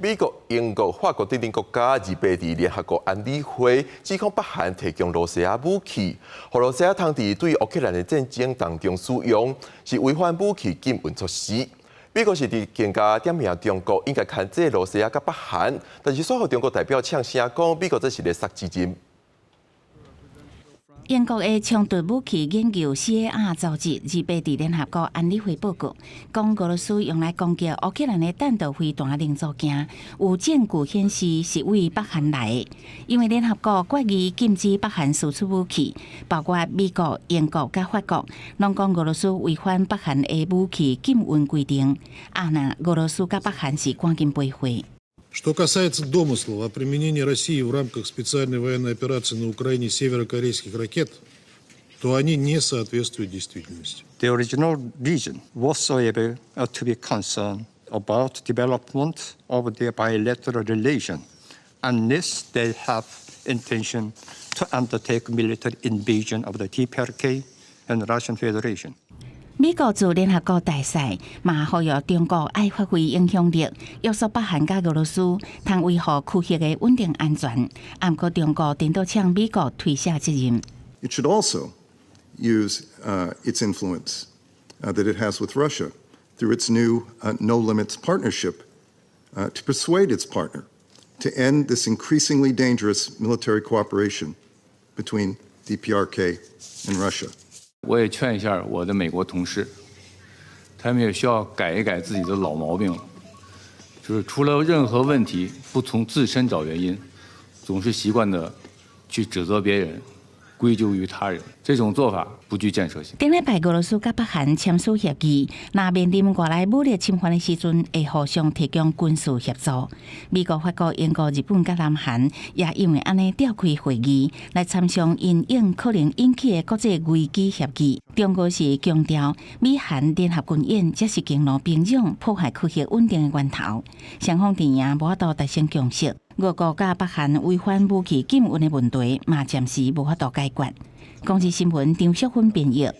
美國、英國、法國等等國家二八佇聯合國安理會指控北韓提供羅西亞武器，予羅西亞通佇對烏克蘭的戰爭當中使用，是違反武器禁運措施。美國是佇更加點名中國應該牽制羅西亞佮北韓，但是煞予中國代表嗆聲講，美國這是咧捒責任。英國的衝突武器研究 CAR 組織二八佇聯合國安理會報告，講俄羅斯用來攻擊烏克蘭的彈道飛彈零組件，有證據顯示是對北韓來的。因為聯合國決議禁止北韓輸出武器，包括美國、英國佮法國，攏講俄羅斯違反北韓的武器禁運規定。啊，若俄羅斯佮北韓是趕緊賠貨。 Что касается домыслов о применении Россией в рамках специальной военной операции на Украине северокорейских ракет, то они не соответствуют действительности. There is no reason whatsoever to be concerned about development of their bilateral relation unless they have intention to undertake military invasion of the DPRK and Russian Federation. 美國駐聯合國大使嘛呼籲中國愛發揮影響力，約束北韓佮俄羅斯，通維護區域的穩定安全。毋過中國顛倒嗆美國推卸責任。 It should also use its influence that it has with Russia through its new No Limits partnership to persuade its partner to end this increasingly dangerous military cooperation between DPRK and Russia. 我也勸一下我的美國同事，他們也需要改一改自己的老毛病了，就是出了任何問題不從自身找原因，總是習慣的去指責別人，歸咎於他人，這種做法不具建設性。頂禮拜俄羅斯佮北韓簽署協議，若面臨外來武力侵犯的時陣，會互相提供軍事協助。美國、法國、英國、日本佮南韓也因為按呢召開會議，來參詳因應可能引起的國際危機協議。中國是強調美韓聯合軍演才是攻擊平壤、破壞區域穩定的源頭。雙方陣營無法度達成共識。俄國佮北韓違反武器禁運的問題，嘛暫時無法度解決。公視新聞張淑芬編譯。